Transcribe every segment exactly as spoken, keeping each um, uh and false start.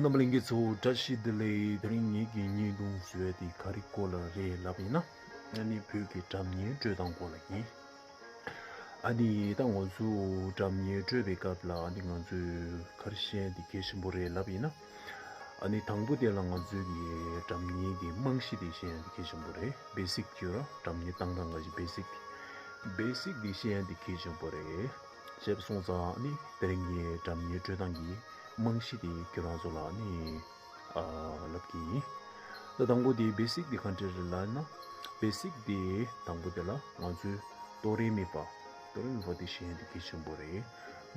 རྣམ་པ་ལྷན་རྒྱས་ཚོ་བཀྲ་ཤིས་བདེ་ལེགས། དེ་རིང་ངེད་ཀྱིས་བརྙན་ཐུང་བཟོས་ཏེ་ག་རེ་སྐོར་ལ་རེད་ལབ་ཡིན་ན། ཨ་ནི་བོད་ཀྱི་སྒྲ་སྙན་དཀྲོལ་སྟངས་སྐོར་ལ་ཡིན། ཨ་ནི་ད་ང་ཚོ་སྒྲ་སྙན་དཀྲོལ་བའི་སྐབས་ལ་ཨ་ནི་ང་ཚོས་ག་རེ་ཤེས་ཡ་དེ་གལ་ཆེན་པོ་རེད་ལབ་ཡིན་ན། ཨ་ནི་དང་པོ་དེ་ལ་ང་ཚོས་ཀྱི་སྒྲ་སྙན་གྱི་རྨང་གཞི་དེ་ཤེས་ཡ་དེ་གལ་ཆེན་པོ་རེད། བེ་སིག་ཡོད་ར། སྒྲ་སྙན་བཏང་སྟངས་ཀྱི་བེ་སིག། བེ་སིག་དེ་ཤེས་ཡ་དེ་གལ་ཆེན་པོ་རེད། བྱས་པ་སོང་ཙང་ཨ་ནི་དེ་རིང་ངས་སྒྲ་སྙན་དཀྲོལ་སྟངས་ཀྱི་རྨང་གཞི་དེ་ཁྱོད་རང་ཚོ་ལ་ཨ་ནི་ཨ་ལབ་ཀྱི་ཡིན། ད་དང་པོ་དེ་བེ་སིག་དེ་ག་འདྲ་རེད་ལབ་ན། བེ་སིག་དེ་དང་པོ་དེ་ལ་ང་ཚོའི་ཏོ་རེ་མི་ཕ། ཏོ་རེ་མི་ཕ་དེ་ཤེས་ཡ་དེ་གལ་ཆེན་པོ་རེད།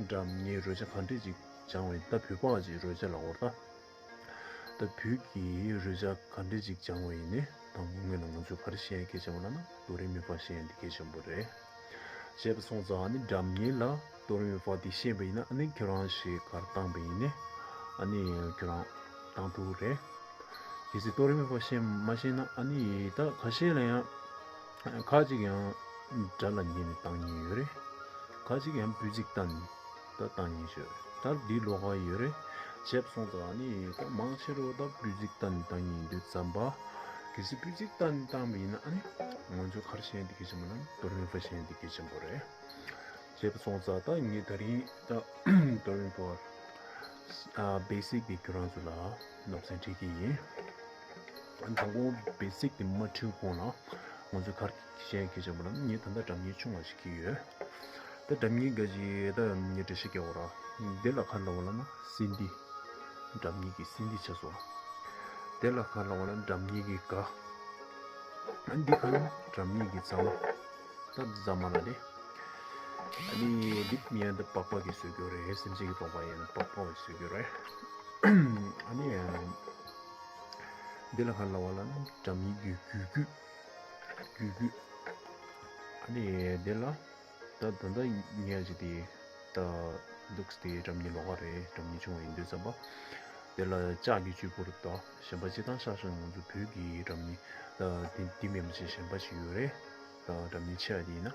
སྒྲ་སྙན་རོལ་ཆ་ག་འདྲ་ཅིག་སྦྱང་བ་ཡིན། ད་བོད་པ་ཅིག་རོལ་ཆ་ལབ་དགོས་རེད་ད། ད་བོད་ཀྱི་རོལ་ཆ་ག་འདྲ་ཅིག་སྦྱང་བ་ཡིན་ནའི་དང་པོ་ངོས་ནས་ང་ཚོས་ག་རེ་ཤེས་ཡ་གལ་ཆེན་པོ་ལབ་ན། ཏོ་རེ་མི་ཕ་ཤེས་ཡ་འདི་གལ་ཆེན་པོ་རེད། བྱས་པ་སོང་ཙང་ཨ་ནི་སྒྲ་སྙན་ལ་ཏོ་རེ་མི་ཕ་འདི་ཤེས་པ་ཡིན་ན། ཨ་ནི་ཁྱོད་རང་ཞིག་གར་བཏང་པ་ཡིན་ནའི་ཨ་ནི་ཁྱོད་རང་བཏང་ཐུབ་རེད། གལ་སྲིད་ཏོ་རེ་མི་ཕ་ཤེས་མ་ཤེས་ན་ཨ་ནི་ད་ཁ་ཤས་ལ་ཡང་ཁ་ཅིག་ཡང་སྒྲ་ལ་ཉན་ནས་བཏང་མཁན་ཡོད་རེད། ཁ་ཅིག་ཡང་སྤུས་ཚིག་བལྟས་ནས་ད་བཏང་མཁན་ཞིག་ཡོད་རེད། ད་འདི་ལོགས་ཀ་ཡོད་རེད། བྱས་པ་སོང་ཙང་ཨ་ནི་ད་མང་ཆེ་རུ་ད་སྤུས་ཚིག་བལྟས་ནས་བཏང་མཁན་ཡིན་དུས་ཙམ་པ། གལ་སྲིད་སྤུས་ཚིག་བལྟས་ནས་བཏང་པ་ཡིན་ན་ཨ་ནི་ང་ཚོ་ག་རེ་ཤེས་ཡ་འདི་གལ་ཆེན་པོ་ལབ་ན་ཏོ་རེ་མི་ཕ་ཤེས་ཡ་འདི་གལ་ཆེན་པོ་རེད། བྱས་པ་སོང་ཙང་ད་ངས་དེ་རིང་ད་ཏོ་རེ་མི་ཕ་ཨ་བེ་སིག་འདི་ཁྱོད་རང་ཚོ་ལ་སྣུབ་ཟིན་ཁྲིད་ཀྱི་ཡིན། དང་པོ་བེ་སིག་འདི་མ་ཁྲིད་གོང་ལ་ང་ཚོས་ག་རེ་ཤེས་ཡ་གལ་ཆེན་པོ་ལབ་ན། ངས་ད་ལྟ་སྒྲ་སྙན་ཆུང་བ་ཞིག་ཁྱེར་ཡོད། ད་སྒྲ་སྙན་འགའ་ཞིག་ད་ངས་འགྲེལ་བཤད་རྒྱག་དགོས་རེད། འདི་ལ་ག་རེ་ལབ་པ་ལབ་ན་སིན་དྷི། སྒྲ་སྙན་གྱི་སིན་དྷི་ཆགས་སོང་། དེ་ལ་ག་རེ་ལབ་པ་ལབ་ན་སྒྲ་སྙན་གྱི་ག། ཨ་འདི་ག་ལབ་ན་སྒྲ་སྙན་གྱི་རྫ་མ། ད་རྫ་མ་ལ་རེད། ཨ་ནི་འདི་མི་ཡང་འདི་པགས་པ་གིས་བཟོས་རྒྱུ་རེད། སེམས་ཅན་གྱི་པགས་པ་ཡིན་ན་པགས་པ་གིས་བཟོས་རྒྱུ་རེད། ཨ་ནི་འདི་ལ་ག་རེ་ལབ་པ་ལབ་ན་སྒྲ་སྙན་གྱི་རྒྱུད་རྒྱུད། རྒྱུད་རྒྱུད། ཨ་ནི་འདི་ལ་ད་ད་ལྟ་ངས་ཅིག་དེ་ད་ལུགས་དེ་སྒྲ་སྙན་ལོགས་ཀ་རེད། སྒྲ་སྙན་ཆུང་བ་ཡིན་དུས་ཙམ་པ། དེ་ལ་ལྕགས་ཀྱི་གཅུས་འབོར་དང་གཞན་པ་སྤྱིར་བཏང་ཆ་བཞག་ན་ང་ཚོ་བོད་ཀྱི་སྒྲ་སྙན་ད་དེ་དེ་མིན་པ་ཅིག་གཞན་པ་ཅིག་ཡོད་རེད། ད་སྒྲ་སྙན་ཆེ་བ་དེ་ཡིན་ན་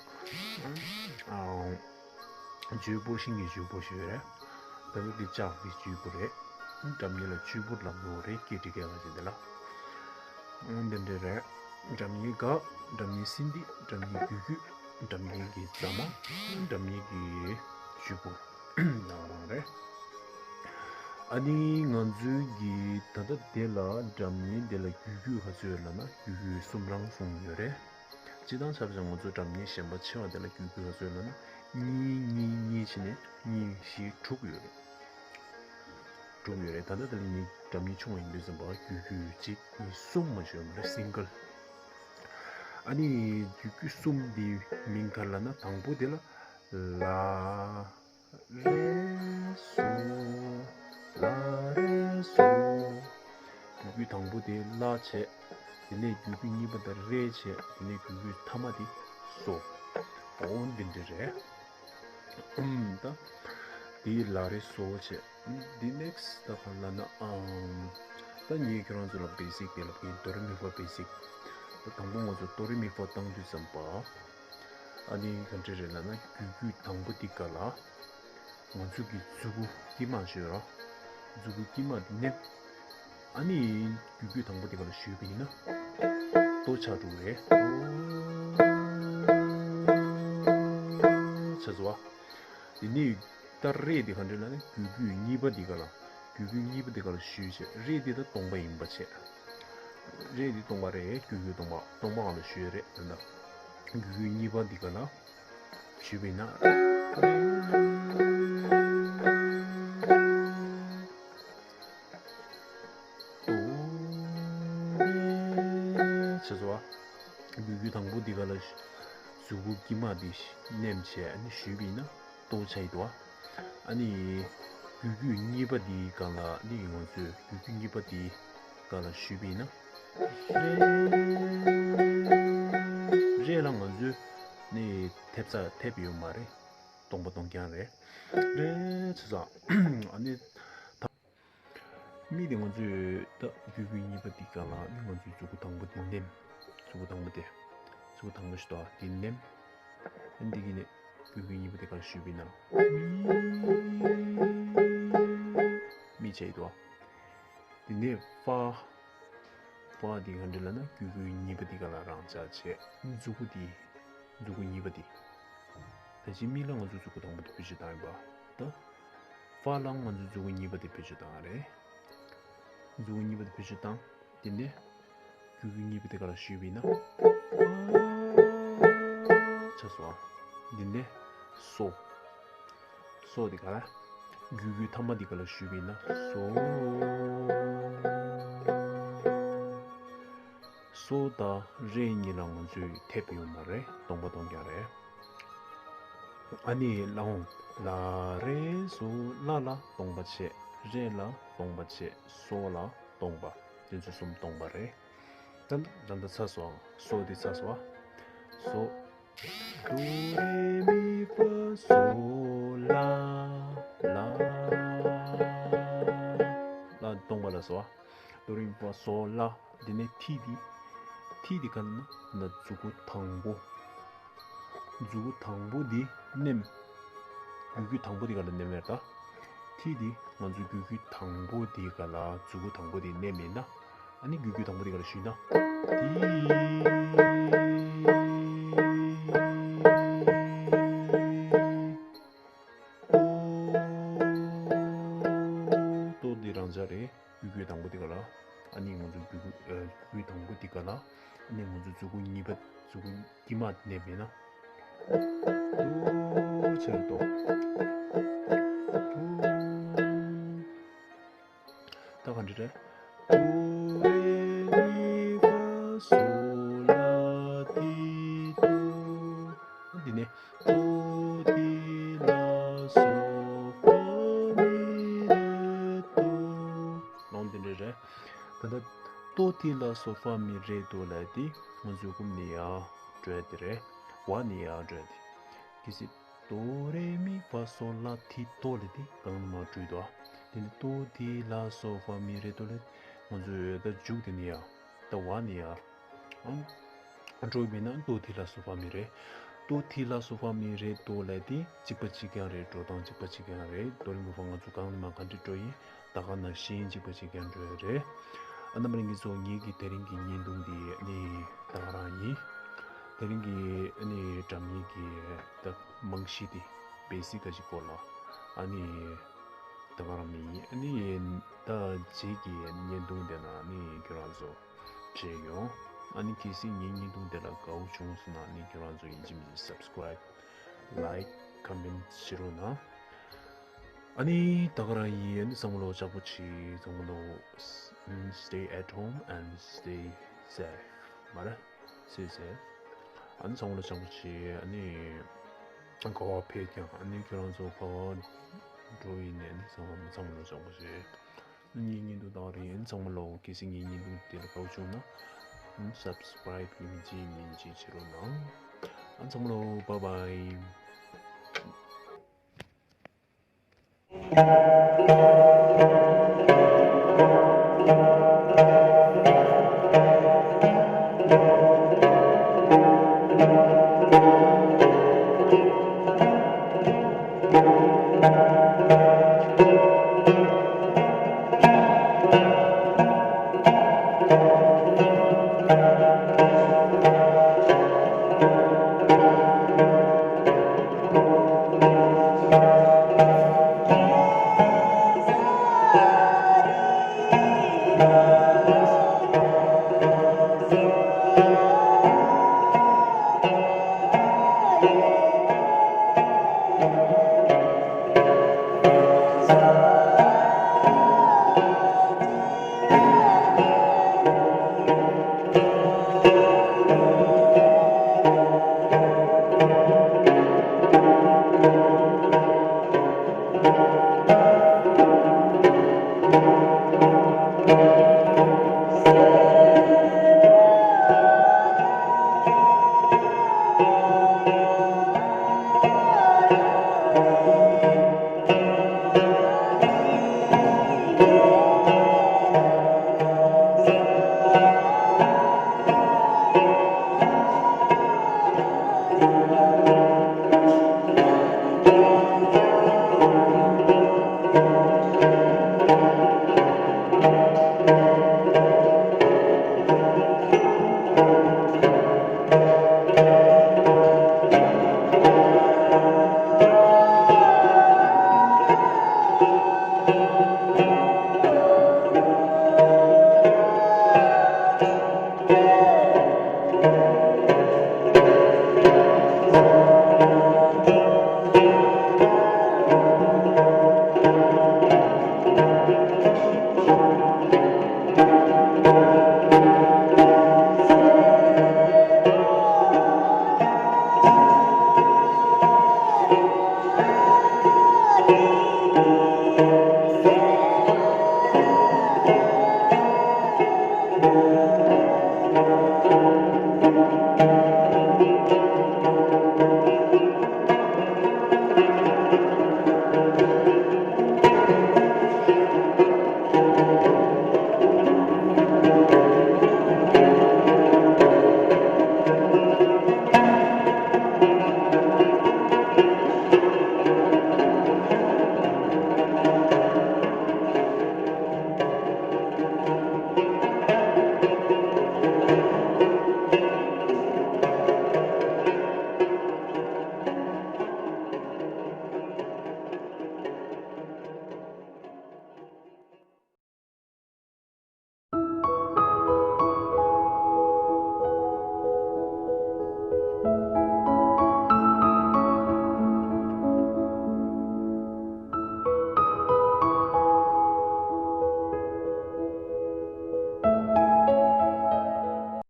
ཨ་གཅུས་འབོར། ཤིང་གི་གཅུས་འབོར་ཞིག་ཡོད་རེད། ད་ལྟ་དེ་ལྕགས་ཀྱི་གཅུས་འབོར་རེད། སྒྲ་སྙན་ལ་གཅུས་འབོར་ལབ་ཀྱི་ཡོད་རེད། སྐད་འདི་སྐད་ལ་ཅིག་དེ་ལ། འོ་འདི་འདྲ་རེད། སྒྲ་སྙན་ག། སྒྲ་སྙན་སིན་དྷི། སྒྲ་སྙན་རྒྱུད་རྒྱུད། སྒྲ་སྙན་གྱི་རྫ་མ། སྒྲ་སྙན་གྱི་གཅུས་འབོར་ལབ་རང་རེད། ཨ་ནི་ང་ཚོའི་གི་ད་ལྟ་དེ་ལ་སྒྲ་སྙན་དེ་ལ་རྒྱུད་རྒྱུད་ག་ཚོད་ཡོད་ལབ་ན་རྒྱུད་རྒྱུད་གསུམ་རང་གསུམ་ཡོད་རེད། སྤྱིར་བཏང་ཆ་བཞག་ང་ཚོ་སྒྲ་སྙན་གཞན་པ་ཆེ་བ་དེ་ལ་རྒྱུད་རྒྱུད་ག་ཚོད་ཡོད་ལབ་ན་གཉིས་གཉིས་གཉིས་བྱས་ནས་གཉིས་བཞི་དྲུག་ཡོད་རེད། དྲུག་ཡོད་རེད། ད་ལྟ་དེ་ལ་ངས་སྒྲ་སྙན་ཆུང་བ་ཡིན་དུས་ཙམ་པ་རྒྱུད་རྒྱུད་གཅིག་གཉིས་གསུམ་མ་ཞུ་ཡོད་མ་རེད། སིང་གལ། ཨ་ནི་རྒྱུད་རྒྱུད་གསུམ་འདིའི་མིང་ག་རེ་ལབ་ན་དང་པོ་དེ་ལ་ལ་རེ་སོ། ལ་རེ་སོ། རྒྱུད་རྒྱུད་དང་པོ་དེ་ལ་བྱས། དེ་ནས་རྒྱུད་རྒྱུད་གཉིས་པ་དེ་རེ་བྱས། དེ་ནས་རྒྱུད་རྒྱུད་ཐ་མ་དེ་སོ། འོ་འདི་འདྲ་རེད། ཨུམ། ད་དེ་ལ་རེ་སོ་བྱས། ཨུམ། འདི་ནེགསི་ད་ག་ལབ་ན་ཨམ། ད་ངས་ཁྱེད་རང་ཚོ་ལ་བེ་སིག་དེ་ལབ་ཀྱི་ཡིན། ཏོ་རེ་མི་ཕ་བེ་སིག། ད་དང་པོ་ང་ཚོ་ཏོ་རེ་མི་ཕ་བཏང་དུས་ཙམ་པ། ཨ་ནི་ག་འདྲ་རེད་ལབ་ན་རྒྱུད་རྒྱུད་དང་པོ་འདི་ག་ལ། ང་ཚོ་གི་མཛུ་གུ་དཀྱིལ་མ་ཞོལ་ར། མཛུ་གུ་དཀྱིལ་མ་འདི་མནན། ཨ་ནི་རྒྱུད་རྒྱུད་དང་པོ་དེ་ག་ལ་ཞུས་པ་ཡིན་ན། ཏོ་ཆགས་འགྲོ་གི་རེད། ཏོ་ཆགས་སོང་བ། དེ་ནས་ད་རེ་དེ་ག་འདྲ་ལབ་ན་རྒྱུད་རྒྱུད་གཉིས་པ་དེ་ག་ལ། རྒྱུད་རྒྱུད་གཉིས་པ་དེ་ག་ལ་ཞུས་བྱས། རེ་དེ་ད་སྟོང་པ་ཡིན་པ་བྱས། རེ་དེ་སྟོང་པ་རེད། རྒྱུད་རྒྱུད་སྟོང་པ། སྟོང་པ་ག་ལ་ཞུས་རེད་ད་ལྟ། རྒྱུད་རྒྱུད་གཉིས་པ་དེ་ག་ལ། ཞུས་པ་ཡིན་ན། ཏོ་རེ་བྱས་སོ། རྒྱུད་རྒྱུད་དང་པོ་འདི་ག་ལ་ཞུ། མཛུ་གུ་དཀྱིལ་མ་འདི་མནན་བྱས་ཨ་ནི་ཞུས་པ་ཡིན་ན་ཏོ་ཆགས་ཡི་འདུག་བ། ཨ་ནི་རྒྱུད་རྒྱུད་གཉིས་པ་འདི་ག་ལ་ནི་ང་ཚོས་རྒྱུད་རྒྱུད་གཉིས་པ་འདི་ག་ལ་ཞུས་པ་ཡིན་ན། རེ། རེ་ལ་ང་ཚོས་ནི་ཐེབས་རྩ་ཐེབས་ཡོད་མ་རེད། སྟོང་པ་སྟོང་རྐྱང་རེད། རེད་ཚོ་ཚོ། ཨ་ནི་ད་མི་དེ་ང་ཚོས་ད་རྒྱུད་རྒྱུད་གཉིས་པ་འདི་ག་ལ་ནི་ང་ཚོའི་མཛུ་གུ་དང་པོ་དེ་མནན། མཛུ་གུ་དང་པོ་དེ། མཛུ་གུ་དང་པོ་ཞིག་འདུག་བ། དེ་མནན། ཨ་འདི་གི་ནི་རྒྱུད་རྒྱུད་གཉིས་པ་དེ་ག་ལ་ཞུས་པ་ཡིན་ན། མི། མི་བྱས་ཡི་འདུག་བ། དེ་ནས་ཧྥ། ཧྥ་འདི་ག་འདྲ་ལབ་ན་གུ་གུལ་གཉིས་པ་འདི་ག་ལ་རང་འཇགས་བྱས། མཛུ་གུ་འདི། མཛུ་གུ་གཉིས་པ་འདི། ད་ཅི་མིག་ལ་ང་ཚོ་མཛུ་གུ་དང་པོ་འདི་བེད་སྤྱོད་བཏང་ཡིན་པ། ད་ཧྥ་ལ་ང་ཚོ་མཛུ་གུ་གཉིས་པ་འདི་བེད་སྤྱོད་བཏང་ཡ་རེད། མཛུ་གུ་གཉིས་པ་འདི་བེད་སྤྱོད་བཏང་། དེ་ནས་གུ་གུལ་གཉིས་པ་འདི་ག་ལ་གཞུས་པ་ཡིན་ན། ཆགས་སོང་། འདི་ནས་སོ། སོ་འདི་ག་ལ། གུ་གུལ་ཐ་མ་འདི་ག་ལ་གཞུས་པ་ཡིན་ན། སོ། སོ་དང་རེ་གཉིས་ལ་ང་ཚོས་ཐེབས་ཡོད་མ་རེད། སྟོང་པ་སྟོང་རྐྱང་རེད། ཨ་ནི་ལ་འོང་། ལ་རེ་སོ་ལ་ལ་སྟོང་པ་བྱས། རེ་ལ་སྟོང་པ་བྱས། སོ་ལ་སྟོང་པ། དེ་ཚོ་གསུམ་སྟོང་པ་རེད། ད་ད་ལྟ་ཚར་སོང་། སོ་འདི་ཚར་སོང་། སོ། དོ་རེ་མི་ཧྥ་སོ་ལ། ལ། ལ་སྟོང་པ་ལ་སོ། དོ་རེ་མི་ཧྥ་སོ་ལ། འདི་ནས་ཐི་འདི། ཐི་འདི་ག་ལ་ན་མཛུ་གུ་དང་པོ། མཛུ་གུ་དང་པོ་འདི་མནན། གུ་གུལ་དང་པོ་འདི་ག་ལ་མནན་པ་རེད་ད། ཐི་འདི་ང་ཚོ་གུ་གུལ་དང་པོ་འདི་ག་ལ། མཛུ་གུ་དང་པོ་འདི་མནན་པ་ཡིན་ན། ཨ་ནི་གུ་གུལ་དང་པོ་འདི་ག་ལ་གཞུས་ན། ཏི། ཏོ། ཏོ་འདི་རང་འཇགས་རེད། གུ་གུལ་དང་པོ་འདི་ག་ལ། ཨ་ནི་ང་ཚོ་གུ་གུལ་ཨ། གུ་གུལ་དང་པོ་འདི་ག་ལ། ཨ་ནི་ང་ཚོ་མཛུ་གུ་གཉིས་པ། མཛུ་གུ་དཀྱིལ་མ་མནན་པ་ཡིན་ན། ཏོ། ཆེར་ཏོ། ཏོ། ད་ག་འདྲ་རེད། དོ་རེ་མི་ཧྥ་སོ་ལ་ཏི་ཏོ། འདི་ནས་དོ་ཏི་ལ་སོ་ཧྥ་མི་རེ་ཏོ། ལོང་འདི་འདྲ་རེད། ད་ལྟ་དོ་ཏི་ལ་སོ་ཧྥ་མི་རེ་ཏོ་ལབ་དེ་ང་ཚོའི་གུམ་ནས་ཡར་འགྲོ་ཡ་དེ་རེད། བ་ནས་ཡར་འགྲོ་ཡ་དེ། གལ་སྲིད། དོ་རེ་མི་ཧྥ་སོ་ལ་ཏི་ཏོ་ལབ་དེ་གང་ནས་མར་འགྲོ་ཡི་འདུག་ཨ། དེ་ནས་དོ་ཏི་ལ་སོ་ཧྥ་མི་རེ་ཏོ་ལབ། ང་ཚོས་ད་མཇུག་དེ་ནས་ཡར། ད་བ་ནས་ཡར། ཨང་། འགྲོ་ཡི་མིན་ན་དོ་ཏི་ལ་སོ་ཧྥ་མི་རེ། དོ་ཏི་ལ་སོ་ཧྥ་མི་རེ་ཏོ་ལབ་དེ་གཅིག་པ་གཅིག་རྐྱང་རེད། འགྲོ་སྟངས་གཅིག་པ་གཅིག་རྐྱང་རེད། དོ་རེ་མི་ཧྥ་ང་ཚོ་གང་ནས་མར་ག་འདྲ་འགྲོ་ཡིན། ད་ག་ནང་བཞིན་གཅིག་པ་གཅིག་རྐྱང་འགྲོ་ཡ་རེད། ཨ། རྣམ་པ་ལྷན་རྒྱས་ཚོ། ངེད་ཀྱི་དེ་རིང་གི་བརྙན་ཐུང་འདི་ནི་ད་ག་རང་ཡིན། དེ་རིང་གི་ནི་སྒྲ་སྙན་གྱི་ད་རྨང་གཞི་དེ། བེ་སིག་ག་ཅིག་སྐོར་ལ་ཨ་ནི་ད་ག་རང་མིན། ཨ་ནི་ད་རྗེས་ཀྱི་བརྙན་ཐུང་དེ་ན་ནི་ཁྱོད་རང་ཚོ་མཇལ་ཡོང་། ཨ་ནི་གལ་སྲིད་ངའི་བརྙན་ཐུང་དེ་ལ་དགའ་བོ་བྱུང་སོང་ན་ནི་ཁྱོད་རང་ཚོ་ཡིན་གཅིག་མིན་གཅིག་སབ་སི་ཀ་རའིབ། ལའིཀ། ཀོ་མེན་ཊི་བྱེད་རོགས་གནང་། ཨ་ནི་ད་ག་རང་ཡིན། ཨ་ནི་ཚང་མ་ལོ་ཅག་པོ་བྱེད། ཚང་མ་ལོ་stay at home and stay safe མ་རེད། Stay safe. ཨ་ནི་ཚང་མ་ལོ་ཅག་པོ་བྱེད། ཨ་ནི་ག་བ་ཕེབས་ཀྱང་ཨ་ནི་ཁྱོད་རང་ཚོ་ག་བ་འགྲོ་ཡིན་ནའི་ཨ་ནི་ཚང་མ་ཚང་མ་ལོ་ཅག་པོ་བྱེད། ངའི་བརྙན་ཐུང་ད་ག་རང་ཡིན། ཚང་མ་ལོ་གལ་སྲིད་ངའི་བརྙན་ཐུང་དེ་ལ་དགའ་བོ་བྱུང་ན་ཨ་ནི་སབ་སི་ཀ་རའིབ་ཡིན་གཅིག་མིན་གཅིག་བྱེད་རོགས་གནང་། ཨ་ནི་ཚང་མ་ལོ་bye bye.